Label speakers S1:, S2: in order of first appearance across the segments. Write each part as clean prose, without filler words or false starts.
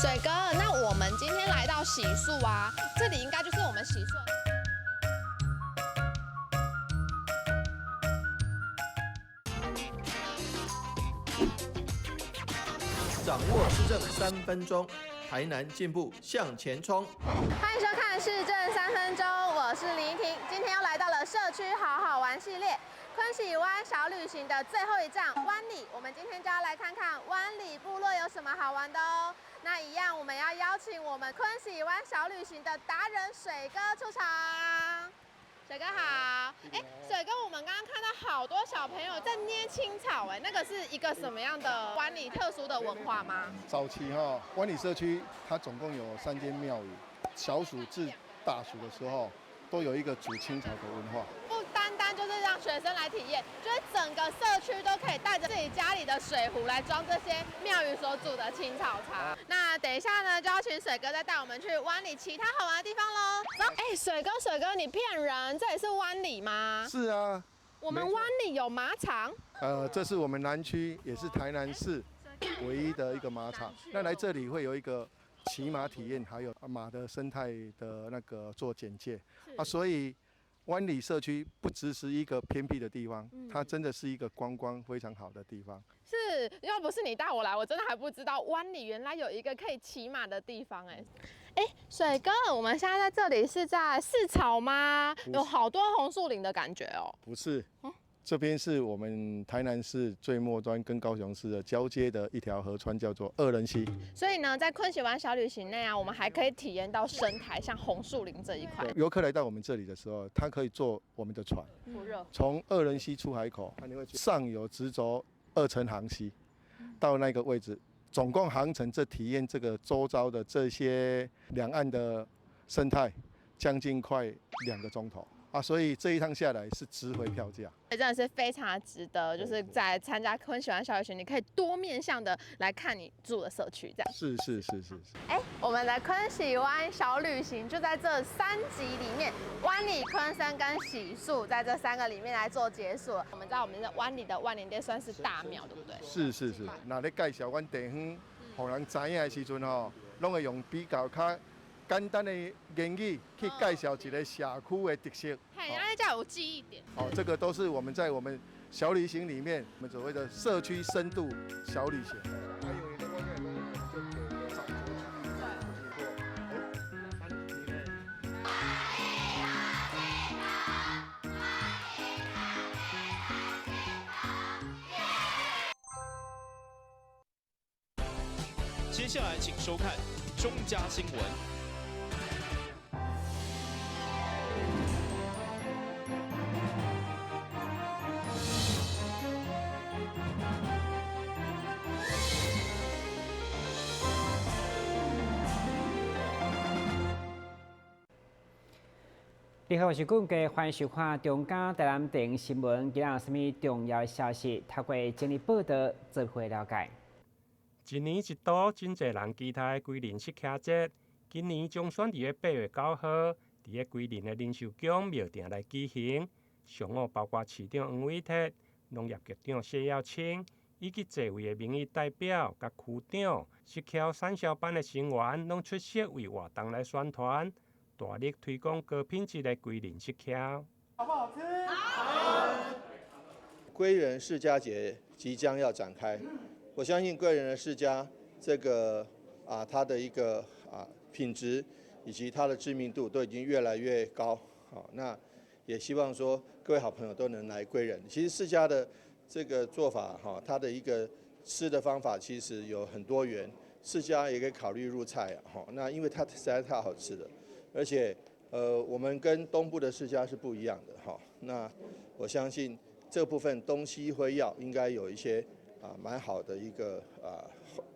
S1: 水哥，那我們今天來到洗漱啊，這裡應該就是我們洗漱。
S2: 掌握市政3分鐘，台南進步向前衝。
S1: 歡迎收看市政三分鐘，我是林依婷。今天又來到了社區好好玩系列，坤喜灣小旅行的最後一站灣里。我們今天就要來看看灣里部落有什麼好玩的哦。那一樣，我們要邀請我們坤喜灣小旅行的達人水哥出場。水哥好，哎，水哥，我們剛剛看到好多小朋友在捏青草，哎，那個是一個什麼樣的灣里特殊的文化嗎？
S3: 早期哈，灣里社區它總共有3間廟宇，小暑至大暑的時候，都有一個煮青草的文化。
S1: 不單單就是讓學生來體驗，就是整個社區都可以帶着自己家裡的水壺來裝這些廟宇所煮的青草茶。那等一下呢，就要請水哥再帶我們去灣里其他好玩的地方嘍。走，哎，水哥，水哥，你騙人，這裡是灣里嗎？
S3: 是啊。
S1: 我們灣里有馬場？
S3: 這是我們南區，也是台南市唯一的一個馬場。那來這裡會有一個騎馬體驗，還有馬的生態的那個做簡介啊，所以灣里社區不只是一個偏僻的地方，它真的是一個觀光非常好的地方。
S1: 是，要不是你帶我來，我真的還不知道灣里原來有一個可以騎馬的地方哎。哎，水哥，我們現在在這裡是在飼草嗎？有好多紅樹林的感覺哦。
S3: 不是，這邊是我們台南市最末端跟高雄市的交接的一條河川，叫做二仁溪。
S1: 所以呢，在坤喜灣小旅行內啊，我們還可以體驗到生態，像紅樹林這一塊。
S3: 遊客來到我們這裡的時候，他可以坐我們的船，從二仁溪出海口，上游直走二層航溪，到那個位置，總共航程這體驗這個周遭的這些兩岸的生態，將近快2個鐘頭。啊，所以這一趟下來是值回票價，
S1: 真的是非常值得。就是在參加坤喜灣小旅行，你可以多面向的來看你住的社區，這樣。
S3: 是是是是是。
S1: 哎，我們的坤喜灣小旅行就在這3集裡面，灣里、坤森跟洗漱在這3個裡面來做結束。我們知道我們的灣里的萬年殿算是大廟，對不對？
S3: 是是是。那咧介紹阮地方，予人知影的時陣吼，攏會用比較較簡單的言語去介紹一個社區的特色，
S1: 嘿，按呢才有記憶點。
S3: 哦，這個都是我們在我們小旅行裡面，我們所謂的社區深度小旅行。
S4: 接下來請收看中嘉新聞。
S5: 你好，我是冠杰，歡迎收看中嘉台南電新聞。今日有啥物重要消息？透過整理報道，做伙了解。
S6: 一年一度，真濟人期待歸仁釋迦節。今年將選佇咧8月9號，佇咧歸仁的仁壽宮廟埕來舉行。上午包括市長黃偉哲、農業局長謝耀清，以及濟位的民意代表、佮區長、釋迦產銷班的成員，攏出席為活動來宣傳。大力推廣高品質的歸仁釋迦，
S7: 好不好吃？好。
S2: 歸仁釋迦節即將要展開，我相信歸仁的釋迦這個啊，它的一個啊品質以及它的知名度都已經越來越高。好，那也希望說各位好朋友都能來歸仁。其實釋迦的這個做法哈，它的一個吃的方法其實有很多元，釋迦也可以考慮入菜哈。那因為它實在太好吃了。而且，我們跟東部的釋迦是不一樣的哈。那我相信這部分東西輝耀應該有一些啊蠻好的一個啊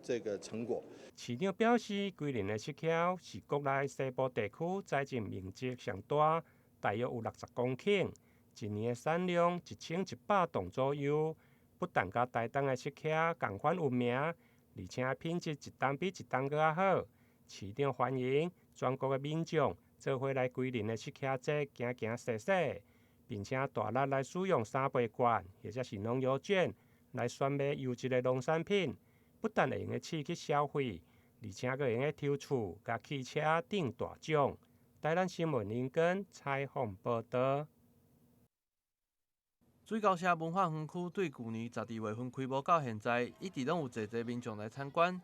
S2: 這個成果。
S6: 市長表示，歸仁的釋迦是國內西部地區栽種面積上大，大約有60公頃，一年的產量1100噸左右。不但佮台東的釋迦仝款聞名，而且品質一冬比一冬閣較好。市長歡迎全國的民眾做伙來歸仁的釋迦節行行踅踅，並且大力來使用三倍券或者是農遊券來選買優質的農產品，不但會用得起去消費，而且閣會用得抽厝佮汽車中大獎。台南新聞林根採訪報導。
S8: 水交社文化園區對舊年12月份開幕到現在，一直攏有濟濟民眾來參觀，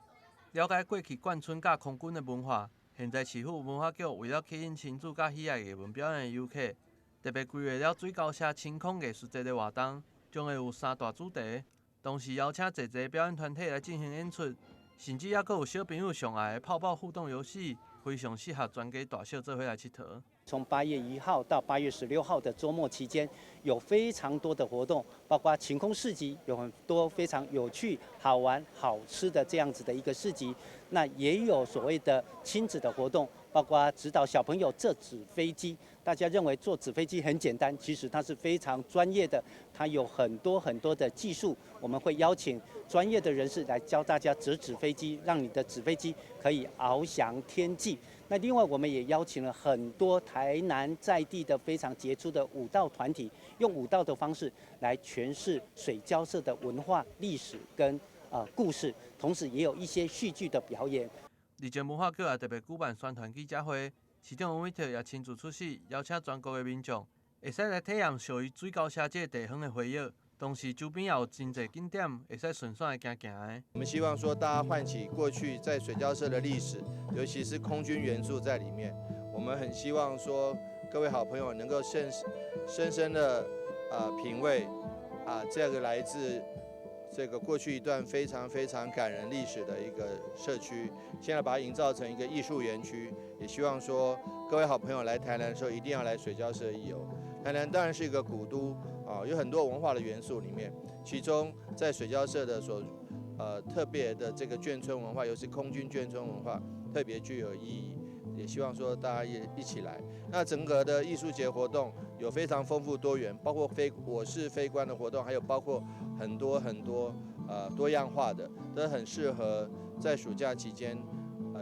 S8: 了解過去眷村佮空軍的文化。現在市府文化局為了吸引親子佮喜愛藝文表演的遊客，特別規劃了水交社晴空藝術節的活動，將會有三大主題，同時邀請濟濟表演團體來進行演出，甚至猶閣有小朋友上愛的泡泡互動遊戲，非常適合全家大小做伙來𨑨迌。
S9: 從8月1號到8月16號的週末期間，有非常多的活動，包括晴空市集，有很多非常有趣、好玩、好吃的這樣子的一個市集。那也有所謂的親子的活動，包括指導小朋友折紙飛機。大家認為做紙飛機很簡單，其實它是非常專業的，它有很多很多的技術。我們會邀請專業的人士來教大家折紙飛機，讓你的紙飛機可以翱翔天際。那另外，我們也邀請了很多台南在地的非常傑出的舞蹈團體，用舞蹈的方式來詮釋水交社的文化歷史跟故事，同時也有一些戲劇的表演。
S8: 日前文化局也特別舉辦宣傳記者會，市長翁偉哲也親自出席，邀請全國的民眾會使來體驗屬於水交社這個地方的回憶。同時周邊也有真濟景點，會使順紲來行行的。
S2: 我們希望說，大家喚起過去在水交社的歷史，尤其是空軍元素在裡面。我們很希望說，各位好朋友能夠深深深的品味啊，這個來自這個過去一段非常非常感人歷史的一個社區，現在把它營造成一個藝術園區，也希望說各位好朋友來台南的時候，一定要來水交社一遊。台南當然是一個古都啊，有很多文化的元素裡面，其中在水交社的所特別的這個眷村文化，尤其是空軍眷村文化，特別具有意義。也希望說大家也一起來。那整個的藝術節活動有非常豐富多元，包括飛我是飛官的活動，還有包括很多很多多樣化的，都很適合在暑假期間，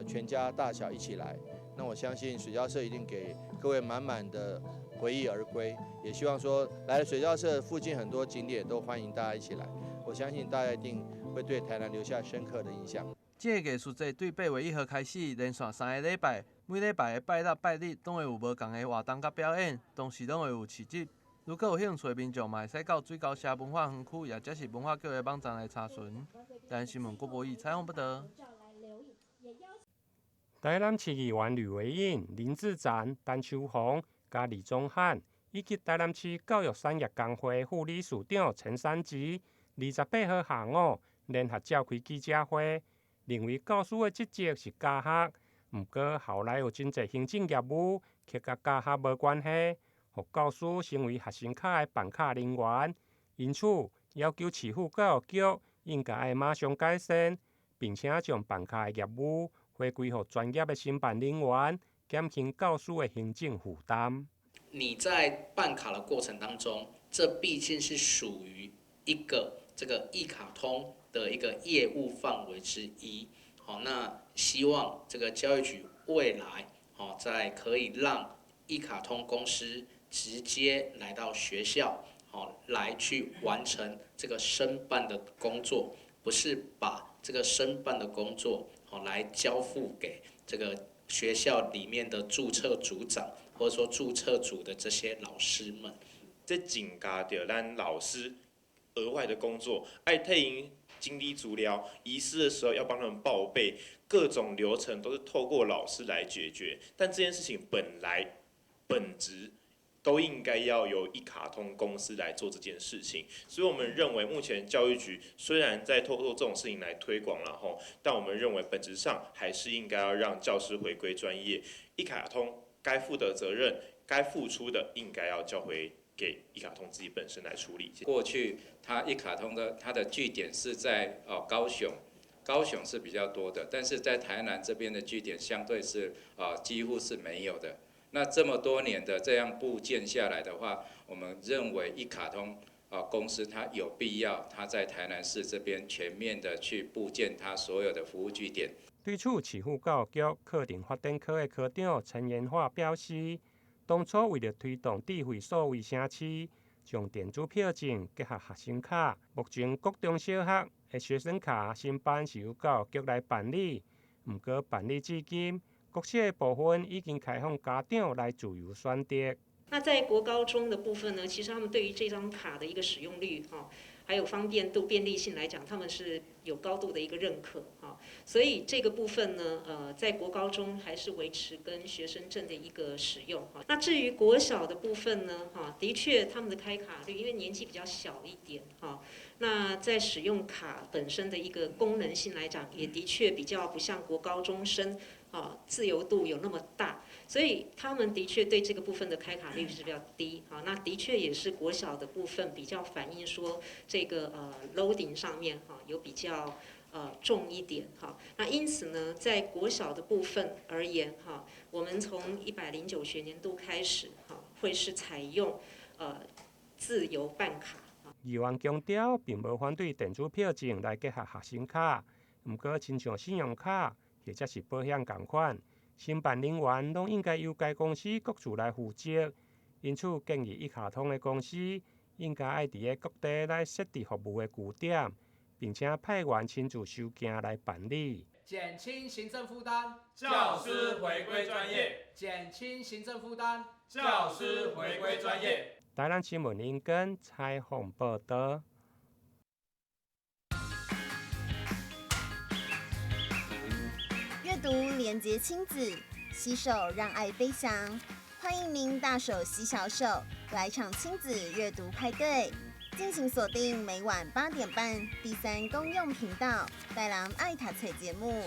S2: 全家大小一起來。那我相信水交社一定給各位滿滿的回憶而歸。也希望說來了水交社附近很多景點都歡迎大家一起來。我相信大家一定會對台南留下深刻的印象。
S8: 這個藝術節對8月1號開始，連續3個禮拜，每禮拜的拜六、拜日攏會有無仝的活動佮表演，同時攏會有市集。如果有興趣的民眾，嘛會使到水交社文化園區，也者是文化局的網站來查詢。台南新聞郭博義採訪報導。
S6: 台南市議員呂維穎、林志展、陳秋紅、佮李宗翰，以及台南市教育產業工會副理事長陳三吉，28號下午聯合召開記者會，認為教師的職責是教學，毋過校內有真濟行政業務，卻佮教學無關係，予教師成為學生卡的辦卡人員。因此，要求市府教育局應該愛馬上改善，並且將辦卡的業務回歸予專業的申辦人員，減輕教師的行政負擔。
S10: 你在辦卡的過程當中，這畢竟是屬於一個這個一卡通的一個業務範圍之一。好，那希望這個教育局未來，好，在可以讓一卡通公司直接來到學校，好，來去完成這個申辦的工作，不是把這個申辦的工作，好，來交付給這個學校裡面的註冊組長，或者說註冊組的這些老師們。
S11: 這增加著咱老師額外的工作，愛替𪜶整理資料，遺失的時候要幫他們報備，各種流程都是透過老師來解決。但這件事情本來本質都應該要由一卡通公司來做這件事情，所以我們認為目前教育局雖然在透過這種事情來推廣，然後，但我們認為本質上還是應該要讓教師回歸專業，一卡通該負的責任、該付出的應該要交回給一卡通自己本身來處理。
S12: 過去它一卡通的它的據點是在高雄，高雄是比較多的，但是在台南這邊的據點相對是幾乎是沒有的。那這麼多年的這樣佈建下來的話，我們認為一卡通公司它有必要，它在台南市這邊全面的去佈建它所有的服務據點。
S6: 對此，市府教育局課程發展科的科長陳延華表示，當初為了推動智慧數位城市，將電子票證結合學生卡，目前國中小學的學生卡申辦是由教育局來辦理。毋過辦理至今，國小的部分已經開放家長來自由選擇。
S13: 那在國高中的部分呢，其實他們對於這張卡的一個使用率，哈，還有方便度、便利性來講，他們是有高度的一個認可，哈。所以這個部分呢，在國高中還是維持跟學生證的一個使用，哈。那至於國小的部分呢，哈，的確他們的開卡率，因為年紀比較小一點，哈，那在使用卡本身的一個功能性來講，也的確比較不像國高中生，啊，自由度有那麼大。所以他們的確對這個部分的開卡率是比較低，啊，那的確也是國小的部分比較反映說這個loading 上面哈有比較重一點哈，那因此呢，在國小的部分而言哈，我們從109學年度開始哈，會是採用自由辦卡。
S6: 議員強調，並無反對電子票證來結合學生卡，毋過親像信用卡或者是保險仝款。承辦人員攏應該由該公司各自來負責，因此建議一卡通的公司應該愛佇咧各地來設置服務的據點，並且派員親自收件來辦理。
S14: 減輕行政負擔，
S4: 教師回歸專業。
S14: 減輕行政負擔，
S4: 教師回歸專業。
S6: 台南新聞林根採訪報導。
S15: 閱讀連結親子，攜手讓愛飛翔。歡迎您大手攜小手，來場親子閱讀派對。敬請鎖定每晚8點半第三公用頻道《帶人愛讀冊》節目。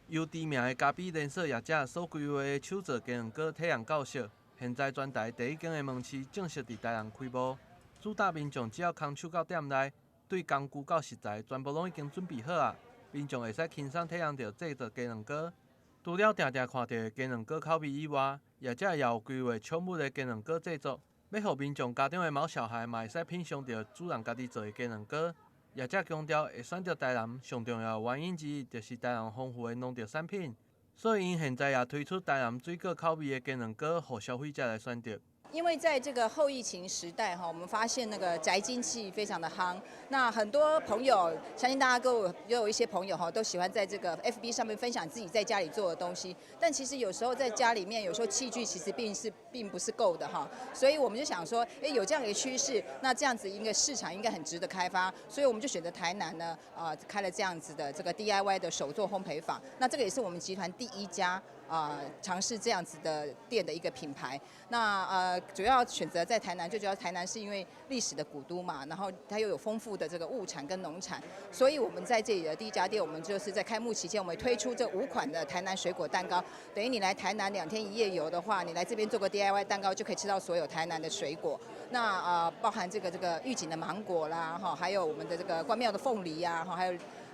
S8: 由知名的咖啡連鎖業者所規劃的手造雞卵糕體驗教室，現在全台第一間的門市正式佇台南開幕。主打民眾只要空手到店內，對工具到食材全部攏已經準備好啊，民眾會使輕鬆體驗著製作雞卵糕。除了定定看著的雞卵糕口味以外，業者也有規劃寵物的雞卵糕製作，欲予民眾家中的毛小孩嘛會使品嚐著主人家己做的雞卵糕。業者強調，會選擇台南上重要的原因之一，就是台南豐富的農特產品，所以𪜶現在也推出台南水果口味的雞卵糕，予消費者來選擇。
S16: 因為在這個後疫情時代哈，我們發現那個宅經濟非常的夯，那很多朋友，相信大家都有一些朋友哈，都喜歡在這個 FB 上面分享自己在家裡做的東西。但其實有時候在家裡面，有時候器具其實並不是夠的哈，所以我們就想說，有這樣一個趨勢，那這樣子一個市場應該很值得開發，所以我們就選擇台南呢，開了這樣子的這個 DIY 的手作烘焙坊。那這個也是我們集團第一家。嘗試這樣子的店的一個品牌。那主要選擇在台南，最主要台南是因為歷史的古都嘛，然後它又有豐富的這個物產跟農產，所以我們在這裡的第一家店，我們就是在開幕期間，我們推出這5款的台南水果蛋糕。等於你來台南2天1夜遊的話，你來這邊做個 DIY 蛋糕，就可以吃到所有台南的水果。那包含這個玉井的芒果啦，哈，還有我們的這個關廟的鳳梨啊，哈，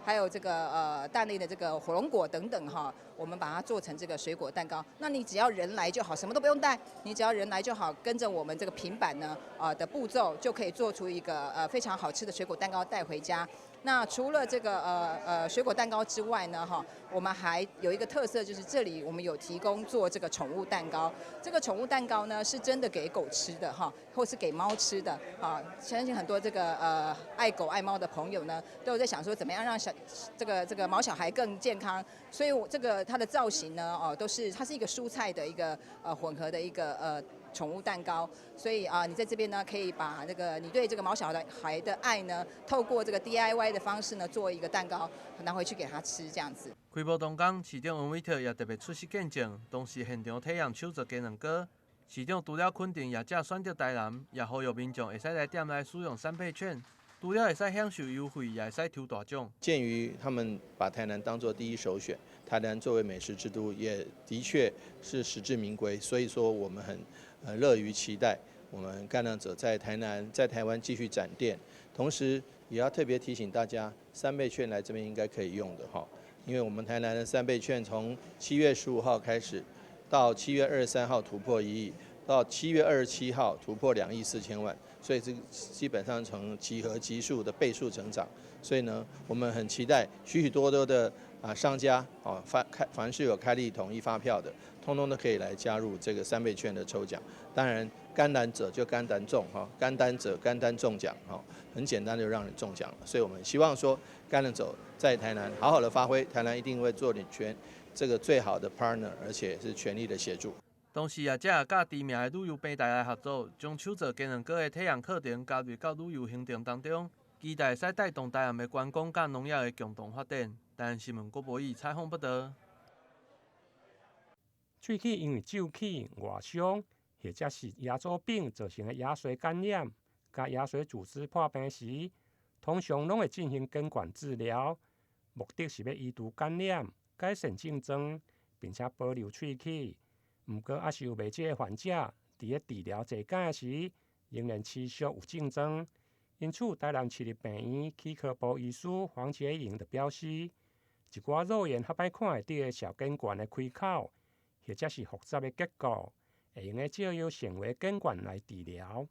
S16: 還有這個大內的這個火龍果等等哈，我們把它做成這個水果蛋糕。那你只要人來就好，什麼都不用帶，你只要人來就好，跟着我們這個平板呢的步驟，就可以做出一個非常好吃的水果蛋糕帶回家。那除了這個水果蛋糕之外呢，哈，我們還有一個特色，就是這裡我們有提供做這個寵物蛋糕。這個寵物蛋糕呢，是真的給狗吃的哈，或是給貓吃的啊。相信很多這個愛狗愛貓的朋友呢，都有在想說，怎麼樣讓小這個毛小孩更健康。所以，我這個它的造型呢，哦，都是它是一個蔬菜的一個混合的一個寵物蛋糕，所以啊，你在這邊呢，可以把那個你對這個毛小孩的愛呢，透過這個 DIY 的方式呢，做一個蛋糕拿回去給他吃，這樣子。
S8: 開幕當天，市長黃偉哲也特別出席見證，當時現場體驗手作雞卵糕。市長除了肯定業者選擇台南，也呼籲民眾會使來店內使用3倍券，除了會使享受優惠，也會使抽大獎。
S2: 鑑於他們把台南當作第一首選，台南作為美食之都，也的確是實至名歸。所以說，我們很樂於期待我們乾糧者在台南、在台灣繼續展店，同時也要特別提醒大家，三倍券來這邊應該可以用的哈，因為我們台南的三倍券從7月15號開始，到7月23號突破1億，到7月27號突破2億4千萬，所以這基本上從幾何級數的倍數成長。所以呢，我們很期待許許多多的啊商家啊，凡是有開立統一發票的，通通都可以來加入這個三倍券的抽獎。當然，肝膽者就肝膽中哈，肝膽者肝膽中獎哈，很簡單就讓你中獎了。所以我們希望說，肝膽者在台南好好的發揮，台南一定會做你全這個最好的 partner，而且是全力的協助。
S8: 同時，也會佮知名的旅遊平台來合作，將手做雞卵糕的體驗課程加入到旅遊行程當中，期待會使帶動台南的觀光佮農業的共同發展。台南新聞郭博義採訪報導。
S6: 喙齒因為蛀齒、外傷，或者是牙周病造成的牙髓感染，佮牙髓組織破病時，通常攏會進行根管治療，目的是欲移除感染、改善症狀，並且保留喙齒。毋過，猶是有袂少的患者，佇咧治療濟改時，仍然持續有症狀。因此，台南市立病院齒科部醫師黃杰穎就表示，一寡肉眼較歹看會著的小根管的開口，或者是複雜的結構，會用得藉由顯微根管來治療。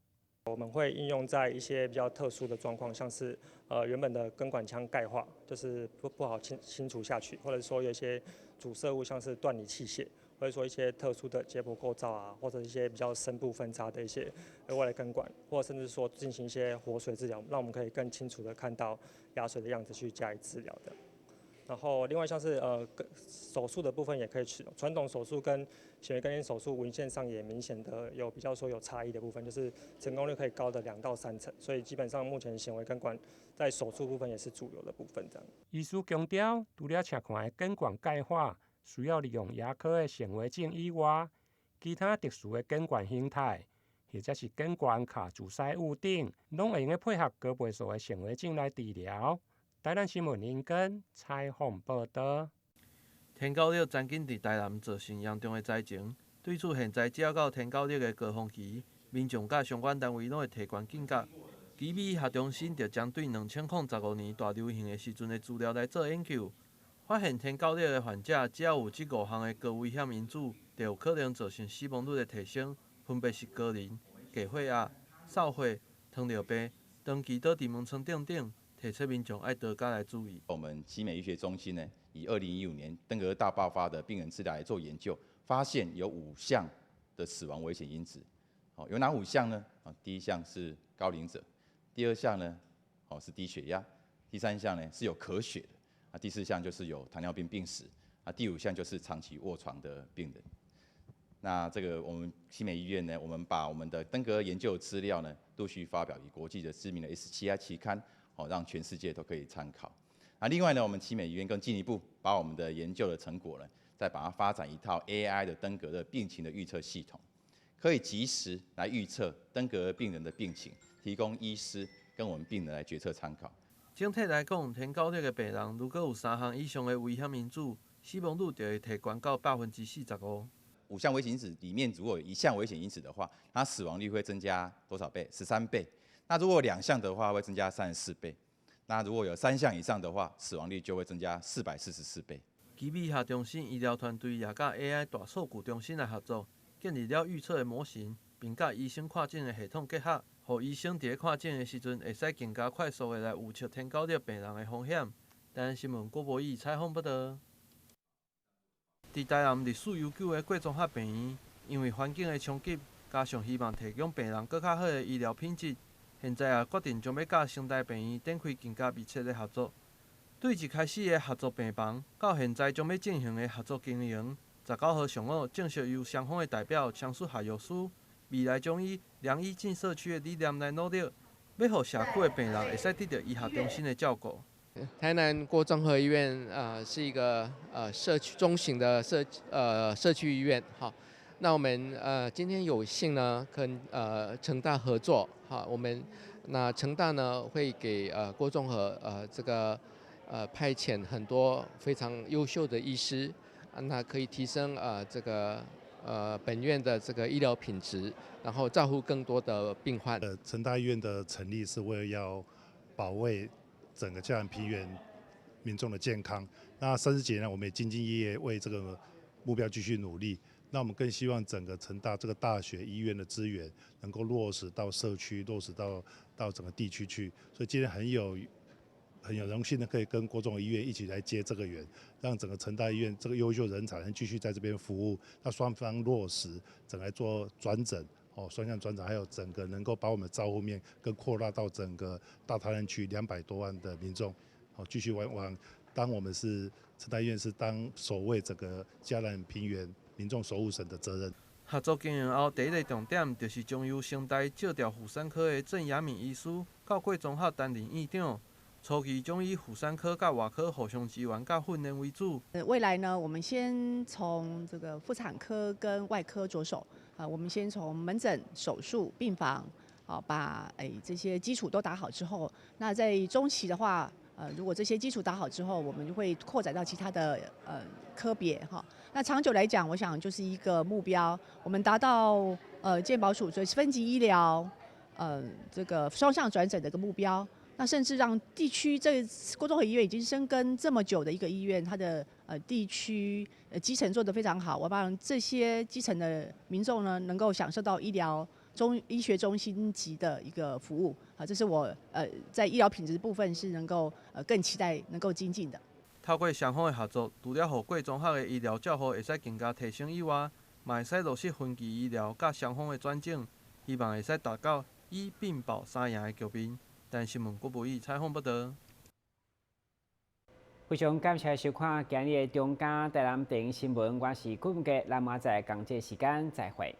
S17: 我們會應用在一些比較特殊的狀況，像是原本的根管腔鈣化，就是不好清除下去，或者說有一些阻塞物，像是斷離器械，或者說一些特殊的解剖構造啊，或者一些比較深部分叉的一些額外的根管，或者甚至說進行一些活髓治療，讓我們可以更清楚的看到牙髓的樣子去加以治療的。然後另外像是手術的部分也可以使用，傳統手術跟顯微根尖手術文獻上也明顯的有比較說有差異的部分，就是成功率可以高的2到3成，所以基本上目前顯微根管在手術部分也是主流的部分。這樣。
S6: 醫師強調，除了斜看的根管鈣化需要利用牙科的顯微鏡以外，其他特殊的根管形態，或者是根管卡阻塞物等，攏會用得配合高倍數的顯微鏡來治療。台南新聞林根採訪報導。
S8: 天狗熱曾經佇台南造成嚴重的災情，對此現在只要到天狗熱的高峰期，民眾佮相關單位攏會提懸警覺。奇美醫學中心就針對2015年大流行的時陣的資料來做研究，發現天狗熱的患者只要有這五項的高危險因子，就有可能造成死亡率的提升，分別是高齡、低血壓、嗽血、糖尿病、長期倒佇門床等等。提醒民眾愛多加來注意。
S18: 我們奇美醫學中心呢，以2015年登革熱大爆發的病人資料來做研究，發現有五項的死亡危險因子。好，有哪五項呢？啊，第一項是高齡者，第二項呢，哦是低血壓，第三項呢是有咳血的，啊，第四項就是有糖尿病病史，啊，第五項就是長期臥床的病人。那這個我們奇美醫院呢，我們把我們的登革熱研究資料呢，陸續發表於國際的知名的 SCI 期刊。哦，讓全世界都可以參考。那另外呢，我們奇美醫院更進一步把我們的研究的成果呢，再把它發展一套 AI 的登革熱病情的預測系統，可以及時來預測登革熱病人的病情，提供醫師跟我們病人來決策參考。
S8: 整體來講，天狗熱的病人如果有三項以上的危險因子，死亡率就會提懸到45%。
S18: 五項危險因子裡面，如果有一項危險因子的話，它死亡率會增加多少倍？13倍。那如果兩項的話，會增加34倍。那如果有三項以上的話，死亡率就會增加444倍。
S8: 奇美醫學中心醫療團隊也佮 AI 大數據中心來合作，建立了預測的模型，並佮醫生看診的系統結合，予醫生佇咧看診的時陣，會使更加快速的來預測天狗熱病人的風險。台南新聞郭博義採訪報導。佇台南歷史悠久的郭綜合病院，因為環境的衝擊，加上希望提供病人閣較好的醫療品質，現在也決定將欲佮成大病院展開更加密切的合作。對一開始的合作病房，到現在將欲進行的合作經營，19號上午正式由雙方的代表簽署合約書，未來將以良醫進社區的理念來努力，欲予社區的病人會使得著醫學中心的照顧。
S19: 台南郭綜合醫院是一個社區中型的社區醫院，好，那我們今天有幸呢跟成大合作，好，我們那成大呢會給郭綜合這個派遣很多非常優秀的醫師，那可以提升這個本院的這個醫療品質，然後照顧更多的病患。
S20: 成大醫院的成立是為了要保衛整個嘉南平原民眾的健康。那30幾年來，我們也兢兢業業為這個目標繼續努力。那我們更希望整個成大這個大學醫院的資源能夠落實到社區，落實到整個地區去。所以今天很有榮幸的可以跟郭綜合醫院一起來結這個緣，讓整個成大醫院這個優秀人才能繼續在這邊服務。那雙方落實，整個來做轉診，哦，雙向轉診，還有整個能夠把我們的照護面更擴大到整個大台南區200多萬的民眾，好，繼續往當我們是成大醫院是當守衛整個嘉南平原民眾守護神的責任。
S8: 合作經營後，第一个重點就是將由成大借調婦產科的鄭雅敏醫師到郭綜合擔任院長。初期將以婦產科佮外科互相支援佮訓練為主。
S21: 未來呢，我們先從這個婦產科跟外科着手，啊，我們先從門診、手術、病房，啊，把這些基礎都打好之後，那在中期的話，如果這些基礎打好之後，我們就會擴展到其他的科別哈。那長久來講，我想就是一個目標，我們達到健保署所謂分級醫療，這個雙向轉診的一個目標。那甚至讓地區這郭綜合醫院已經深耕這麼久的一個醫院，它的地區基層做得非常好，我幫這些基層的民眾呢，能夠享受到醫療中醫學中心級的一個服務，啊，這是我在醫療品質部分是能夠更期待能夠精進的。
S8: 透過雙方的合作，除了予郭綜合的醫療照護會使更加提升以外，嘛會使落實分級醫療佮雙方的轉診，希望會使達到醫病保三贏的局面。台視新聞郭博義採訪報導。
S5: 非常感謝收看今日的中嘉台南電視新聞，我是郭文傑，咱明仔載仝這時間再會。